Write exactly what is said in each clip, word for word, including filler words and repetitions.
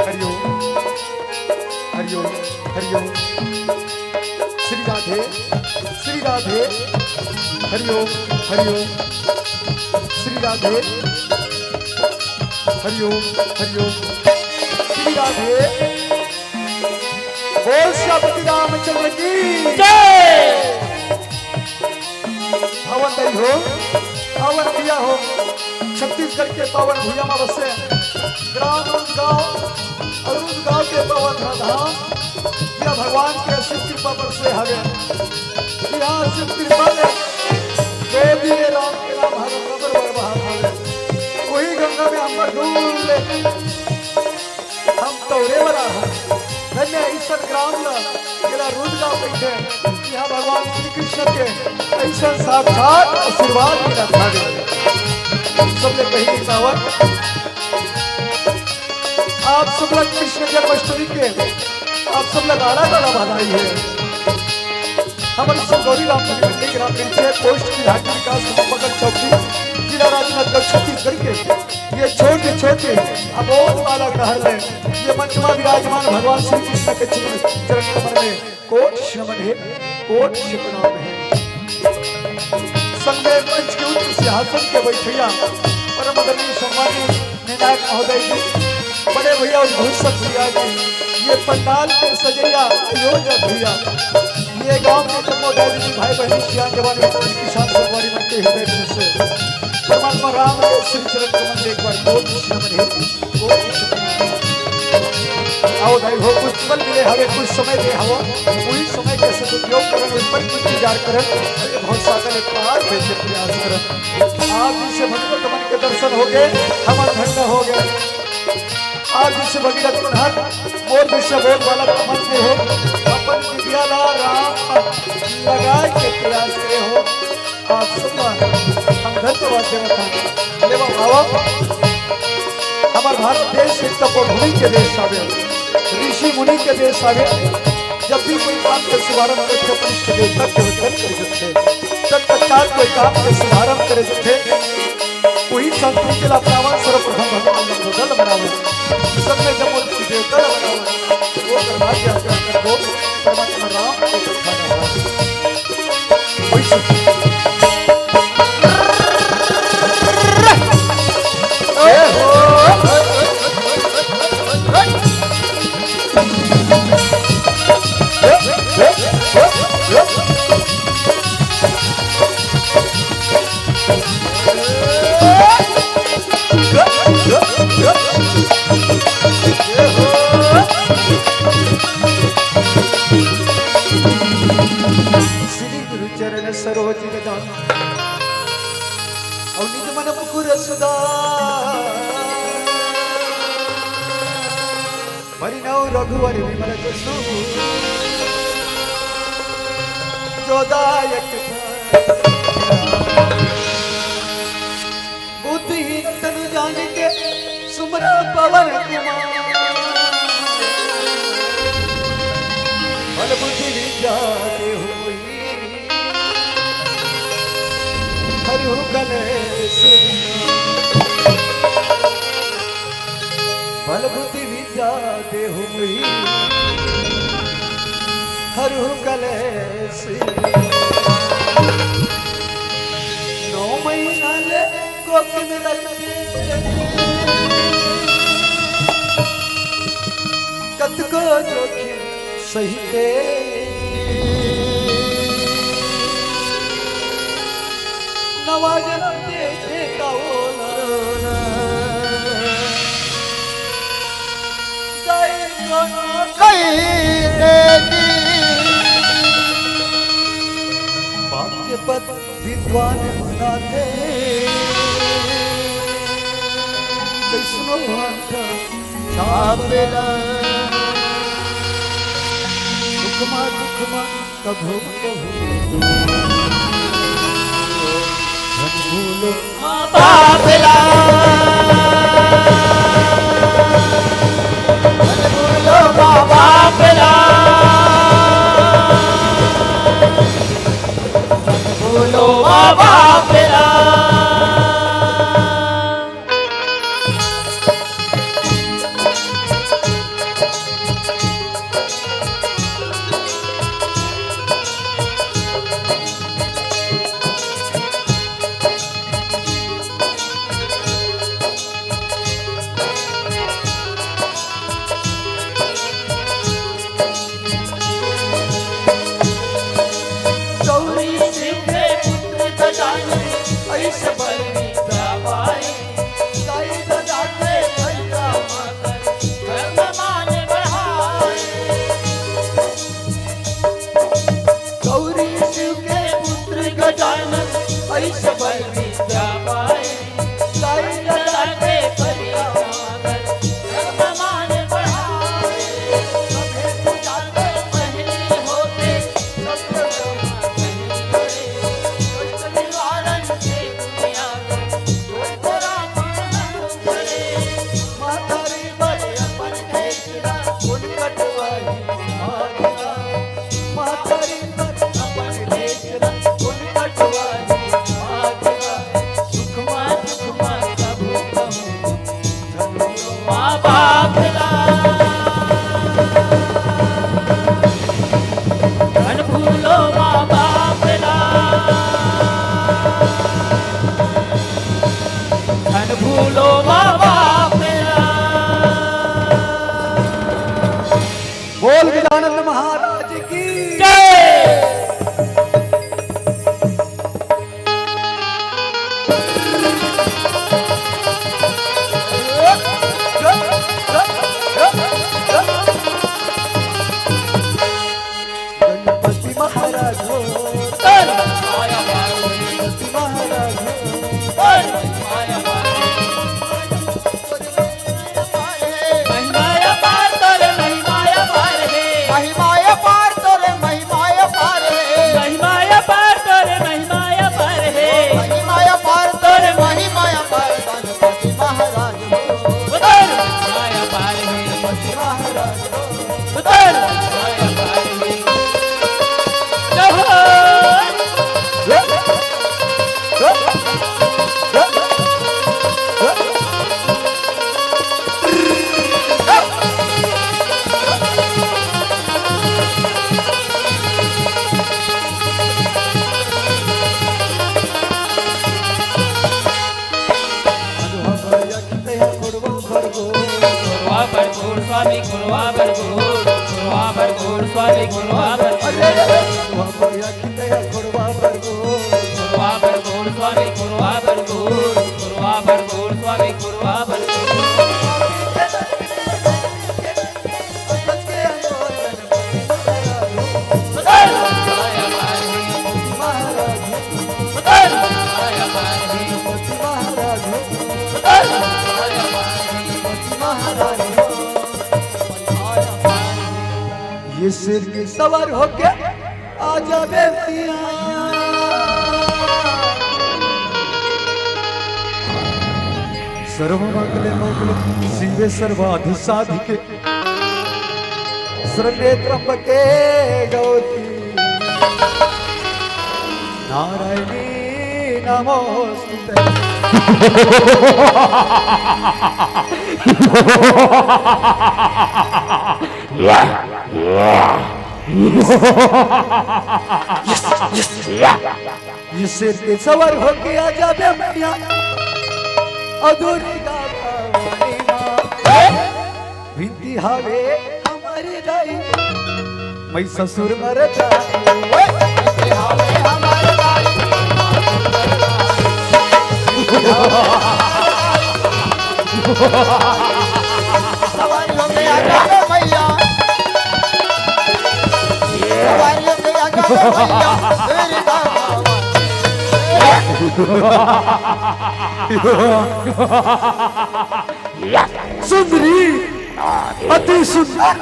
हरिओम, हरिओम, हरिओम। श्री राधे, श्री राधे। हरिओम, हरिओम। श्री राधे। हरिओम, हरिओम। श्री राधे। बोल श्रीपति रामचंद्र की जय। हवन दई हो, हवन दिया हो, छत्तीसगढ़ के पावन भुइयां म बसे ग्राम रुदगांव अउ रुदगांव के पावन धाम, इहां भगवान के असीम कृपा बरसे हवे। इहां असीम कृपा ले गोदी ले राम के नाम हर बराबर बहात हवे। उही गंगा में हमर डूब ले हम तोरे बराबर। धन्य अइसन ग्राम ल जेला रुदगांव कहिथे। इहां भगवान श्री कृष्ण के अइसन साक्षात आशीर्वाद मिलत हवे। सबले पहिली पावन आप सब ला कृष्ण जन्माष्टमी के आप सब ला गाड़ा गाड़ा बधाई हे। हमर श्री गौरी राम धनी मंडी ग्राम पंचायत पोस्ट बिहाटी विकास खंड बगल चौकी, जिला राजनांदगांव, छत्तीसगढ़ के ये छोटे छोटे अबोध बालक डहर ले ये मंच मा विराजमान भगवान श्री कृष्ण के चरण चरण कमल में कोटि नमन हे, कोटि प्रणाम हे। संग में मंच के उच्च सिंहासन के बैठइया परम आदरणीय सम्माननीय निर्णायक महोदय जी, बड़े भैया उद्घोषक भैया जी, ये पंडाल के सजइया आयोजक भैया, ये गांव के जम्मो दाई दीदी, भाई बहन, सियान जवान, किसान संगवारी मन के हृदय से परमात्मा राम के श्री चरण कमल में एक बार कोटि नमन हे। आओ दाई हो, कुछ पल मिले हवे, कुछ समय दे हवो, उही समय के सदुपयोग करन, उही पल के इंतजार करन, अरे भवसागर के पार होए के प्रयास करन। आप जइसे भगवत मन के दर्शन हो गए, हमर धन्य हो गए। आप जइसे भगीरथ मन हर मोर जइसे बोल वाला मन दे हो, अपन दिव्या ला राम लगा के प्रयास करे हो। आप सब ला हम धन्यवाद देवत हन। लेवा भावा, हमर भारत देश एक तपोभूमि के देश हवे, ऋषि मुनि के देश हवे। जब भी कोई काम के शुभारंभ करथे, अपन इष्ट देवता के वंदन करे जाथे। तत्पश्चात कोई काम के शुभारंभ करे जाथे, उही संस्कृति ला अपनावन, सर्वप्रथम भगवान ला खुद ला बनावन, सब में जब उनकी देवता ला बनावन, वो दरबार के अंदर अंदर को परमात्मा राम को दिखाना है। श्री गुरु चरण सरोज रज दाना, अउ निज मन मुकुर सुधार। परिणव रघुवर विमल जसु, जो दायक फल। बुद्धिहीन तनु जानिके, सुमिरौ पवन कुमार। बल बुद्धि विद्या देहु मोहि, हरहु कलेस विनाश। बल बुद्धि विद्या देहु मोहि, हरहु कलेस विनाश। नौ महीना ले कोख में रख के कतको जोखिम सहिके नवा जनम देथे त ओला दाई कोनो कई देती। बाप के पद विद्वान बनाथे, कइसनो अंत छापेला। सुख मा दुख मा कभू कभू धन भूलो माँ बाप ला। धन भूलो माँ बाप ला। धन भूलो माँ बाप ला। बाप ला, धन भूलो माँ बाप ला, धन भूलो माँ बाप ला। बोल गजानंद महाराज की जय। गणपति महाराज हो, गणपति महाराज हो। महिमा अपार तोरे, महिमा अपार हे। महिमा अपार तोरे, महिमा अपार हे। महिमा अपार तोरे, महिमा अपार हे। महिमा अपार तोरे, महिमा अपार गणपति महाराज हो। उतर। महिमा अपार हे। गणपति महाराज हो। उतर। महिमा अपार हे। जय हो। गुरुआ बर गोड़ स्वामी, गुरुआ बर गोड़, गुरुआ बर गोड़ स्वामी, गुरुआ बर गोड़। गुरुआ बर गोड़ स्वामी, गुरुआ बर गोड़, गुरुआ बर गोड़ स्वामी, गुरुआ बर गोड़। ये शेर के सवार होके आजा बेटिया। सर्व मंगले मंगले शिवे सर्वार्थ साधिके शरण्ये त्र्यंबके गौरी नारायणी नमोस्तुते। ये शेर के सवार होके आजा बे मैया। अधूरी गाथा वाली माँ। विनती हावे हमारी दाई। मैं ससुर मर जाई। विनती हावे हमारी दाई। सवारी होके आजा बे मैया। सवारी होके आजा बे मैया। तेरी दाई। सुंदरी, अति सुंदर।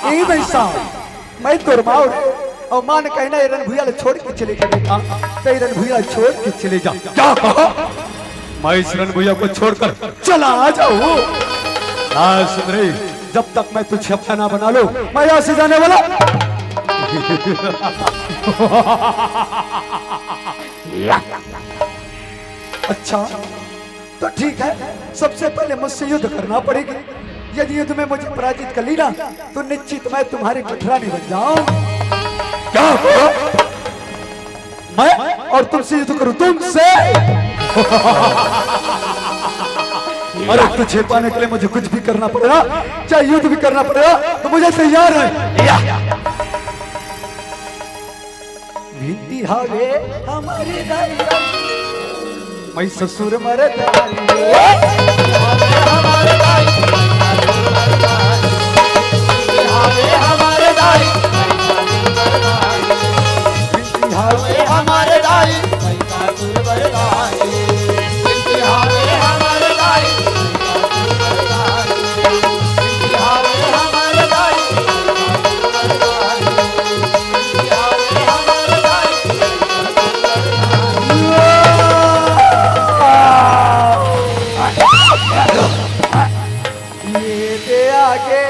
ए भाई साहब, मैं तोर माँ हूँ रे, अउ माँ ने कहे ना, ए रन भुइया ला छोड़ के चले जा बेटा, त ए रन भुइया ला छोड़ के चले जा। क्या कहा? मैं इस रन भुइया को छोड़कर चला आ जाऊँ। हाँ सुंदरी, जब तक मैं तुझे अपना ना बना लूँ, मैं यहाँ से जाने वाला। अच्छा, तो ठीक है, सबसे पहले मुझसे युद्ध करना पड़ेगा। यदि युद्ध में मुझे पराजित कर ली ना, तो निश्चित मैं तुम्हारे कठरानी बन जाऊं। क्या हुआ? मैं और तुमसे युद्ध करूं, तुमसे? अरे, तुझे पाने के लिए मुझे कुछ भी करना पड़ेगा, चाहे युद्ध भी करना पड़ेगा, तो मुझे तैयार है। विनती हावे हमारे दाई, मैं ससुर मरदाई। विनती हावे हमारे दाई, ये दे आगे।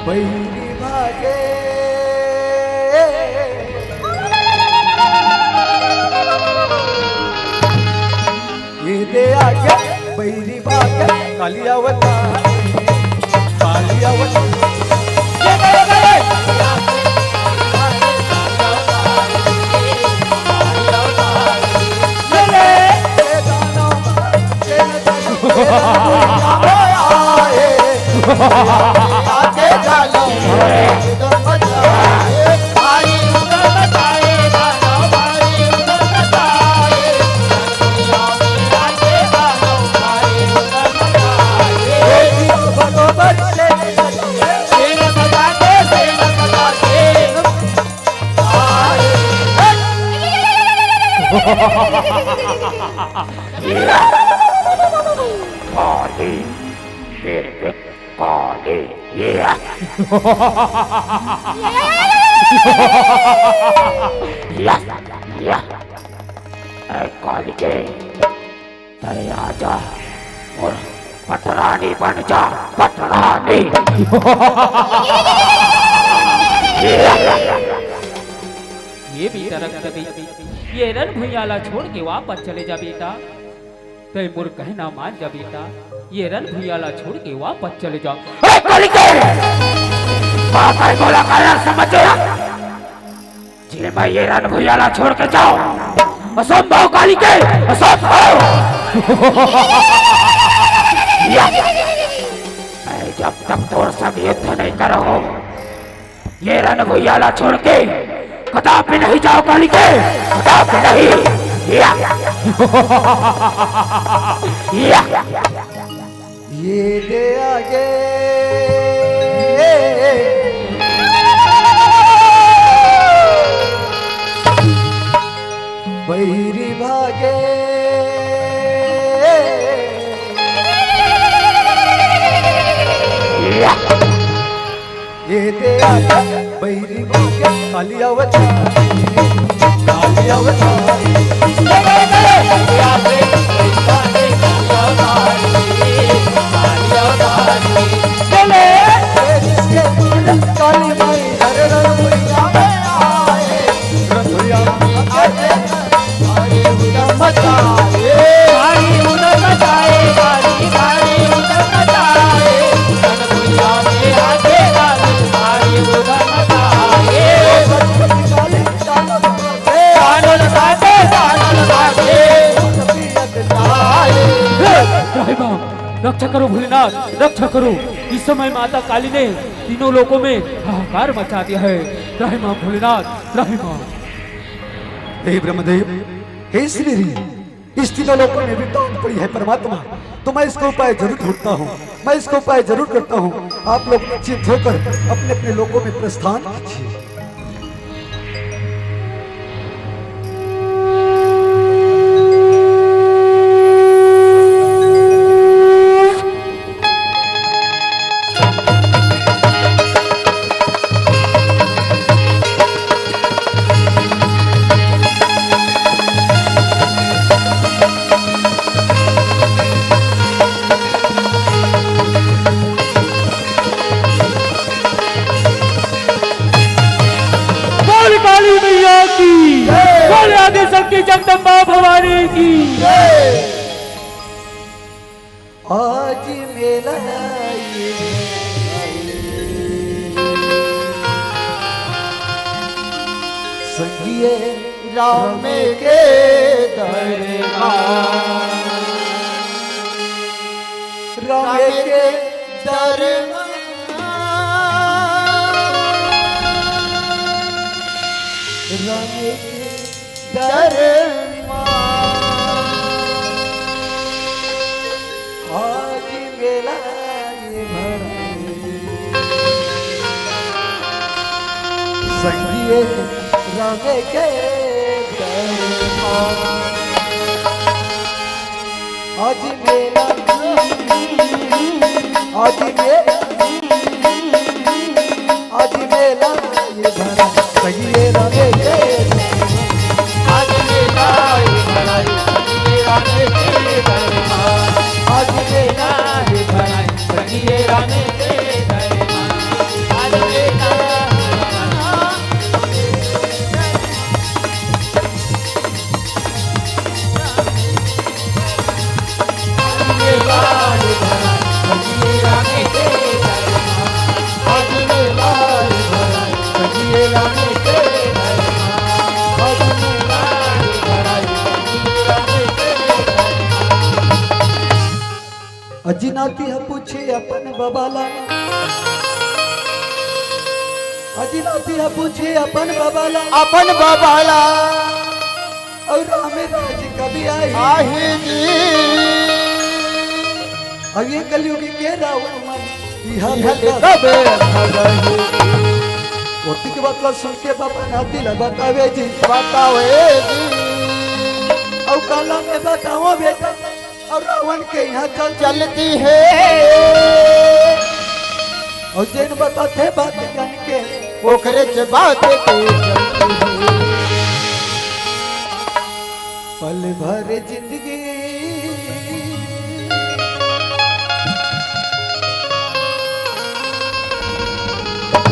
बहिनी भागे। बैरी बात काली अवतारी, काली अवतारी। काली, शेर पे काली, ये। या, या, ए, काली के, तय आजा और पटरानी बन जा, पटरानी। ये बेटा रक्त दे, ये रण भुइयां ला छोड़ के वापस चले जा बेटा। तय मोर कहना मान जा बेटा, ये रण भुइयां ला छोड़ के वापस चले जा। ए, काली के! बात है बोला कर समझ गया? जे मैं ये रण भुइयां ला छोड़ के जाऊं, असंभव काली के, असंभव। या, मैं जब तक तोर संग युद्ध नहीं करूं, ये रण भुइयां ला छोड़ के कदापि नहीं जाओ काली के, कदापि नहीं। या। या। ये दे आगे। बैरी भागे। या। ये दे आगे, बैरी भागे, काली अवतारी, काली अवतारी। ये दे आगे, बैरी भागे, काली अवतारी, काली अवतारी। ये ले, ये जिसके काली माई हर रण भुइयां में आए, रण भुइयां में आए। त्राहि माम, रक्षा करो भोलेनाथ, रक्षा करो। इस समय माता काली ने तीनों लोकों में हाहाकार मचा दिया है। त्राहि माम भोलेनाथ, त्राहि माम। हे ब्रह्मदेव, हे श्री हरि, इस तीनों लोकों में विपदा पड़ी है परमात्मा, तो मैं इसका उपाय जरूर ढूंढता हूँ, मैं इसका उपाय जरूर करता हूँ। आप लोग निश्चिंत होकर अपने अपने लोकों में प्रस्थान कीजिए। बोल काली मैया की, बोल आदि शक्ति जगदम्बा भवानी की। आज मेला ये संगिए राम के दरबार, राम के दरबार, राम के दरबार। आज मेला ये भरा संगिए राम के दरबार। आज मेला, आज मेला, आज मेला ये भरा संगिए राम के। आज मेला ये भरा संगिए राम के दरबार। आज मेला ये भरा संगिए राम के दरबार। आज मेला अजी नाती ह पूछे अपन बबा ला, अजी नाती ह पूछे अपन बबा ला, अपन बबा ला। और राम राज कभी आई। आही जी। और ये कलयुग के रावण मन इहा इहा बेटा कबे भगही। ओती के बात ला सुन के बाबा नाती ला बतावे जी। बतावे जी। और काला में बताओ बेटा, और रावण के यहाँ चल चल। चलती है। और जेन बताथे बात जान के, ओकरे से बात के चलती है। पल भर जिंदगी